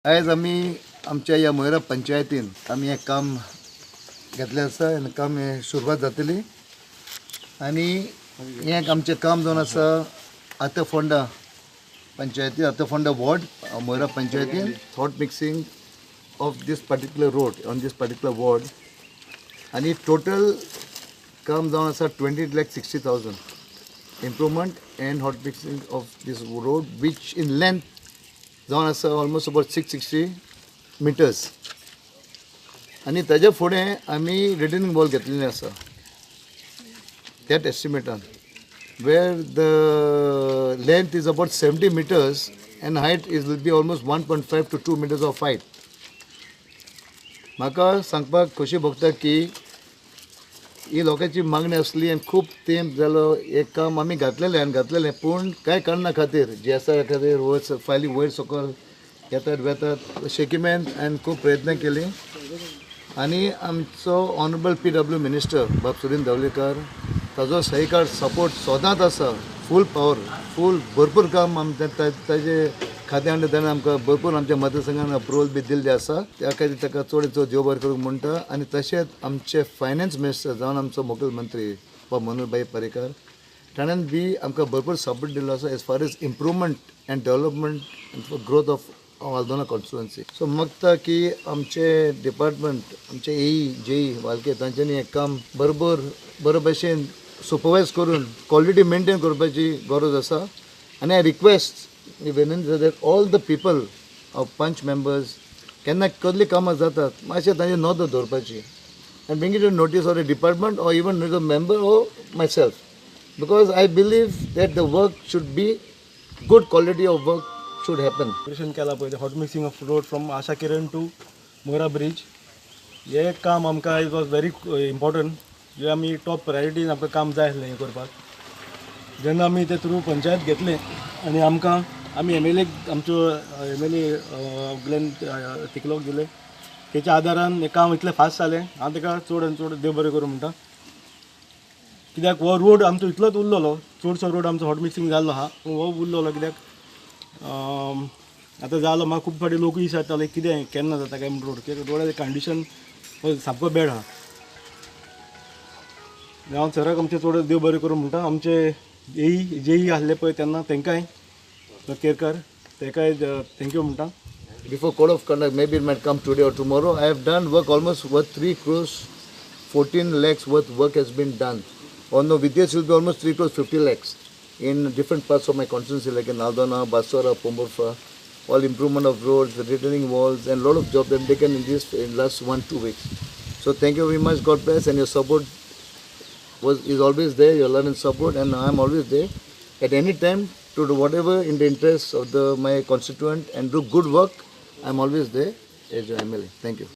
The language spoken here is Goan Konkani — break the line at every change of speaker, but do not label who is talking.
आयज आमी आमच्या ह्या मोयरा पंचायतीन आमी हें काम घेतलें आसा आनी काम हें सुरवात जातली आनी हें आमचें काम जावन आसा आतां फोंडा पंचायती, आतां फोंडा वॉर्ड, मोयरा पंचायतीन hot mixing of this particular road on this particular ward. आनी टोटल काम जावन आसा 20,60,000 improvement and hot mixing of this road, which in length जावन आसा ऑलमोस्ट अबाउट 660 मिटर्स. आनी ताज्या फुडें आमी रिटर्निंग वॉल घेतलेली आसा त्याच एस्टिमेटान, where the length is about 70 meters and height is will be almost 1.5 to 2 meters of height. म्हाका सांगपाक खोशी भोगता की ही लोकांची मागणी आसली आनी खूब तेंप जालो एक काम आमी घातलेलें आनी घातलेलें, पूण कांय कारणा खातीर जी आसा खातीर वयर फायली वयर सकयल येतात वेतात शेकीमॅन आनी खूब प्रयत्न केली. आनी आमचो ऑनरेबल पीडब्ल्यू मिनिस्टर बाब सुदिन ढवळीकर ताजो सहकार सपोर्ट सदांच आसा, फूल पावर फूल भरपूर काम आमचें ताजे खात्या ताणें आमकां भरपूर आमच्या मतदारसंघान अप्रुवल बी दिल्लें आसा. त्या खातीर ताका चड चड देव बरें करूंक म्हणटा. आनी तशेंच आमचे फायनान्स मिनिस्टर जावन आमचो मुखेलमंत्री बाब मनोहर पर्रीकर ताणें बी आमकां भरपूर सपोर्ट दिल्लो आसा as far as improvement and development and for growth of Aldona constituency. So मागता की आमचे डिपार्टमेंट आमचे एई जेई वालके तांच्यांनी हें काम बरोबर बरे भशेन सुपरवायज करून क्वॉलिटी मेंटेन करपाची गरज आसा. आनी I request विनंती that all the people of panch members केन्ना कसलीं कामां जातात मातशें तांची नदर दवरपाची and bring it to notice or a department or even the member or myself, because I believe that the work should be good, quality of work should happen.
Operation केला पळय, hot mixing of road from Asha Kiran to Moira bridge, हें काम आमकां it was very important. जें आमी टॉप प्रायोरिटीन आमकां काम जाय आसलें हें करपाक. जेन्ना आमी ते थ्रू पंचायत घेतलें आनी आमकां आमी एम एल एक आमचो एम एल ए ग्लेन तिकलोक दिलें, तेच्या आदारान हें काम इतलें फास्ट जालें. हांव ताका चड आनी चड देव बरें करूं म्हणटा, कित्याक हो रोड आमचो इतलोच उरलेलो, चडसो रोड आमचो हॉट मिक्सिंग जाल्लो आहा, पूण हो उरलेलो कित्याक आतां जालो. म्हाका खूब फावटी लोकूय विचारताले कितें केन्ना जाता काय म्हण रोड, कित्याक रोडाचें कंडिशन सामको बॅड आहा. हांव सराक आमचें चड देव बरें करूं म्हणटा. आमचे एई जेई आसले पळय तेन्ना तांकांय केरकर ताकाय thank you म्हणटा.
Before code of conduct, maybe it might come today or tomorrow. I have done work almost worth 3 crores 14 lakhs worth work has been done. On the with this will be almost 3 crores 50 lakhs in different parts of my constituency like in Aldona, Baswara, Pomburpa, all improvement of roads, retaining walls and lot of jobs have been taken in this in last 1-2 weeks. So thank you very much, God bless, and your support was is always there, your love and support, and I am always there at any time to do whatever in the interest of the my constituent and do good work. I am always there as your MLA. Thank you.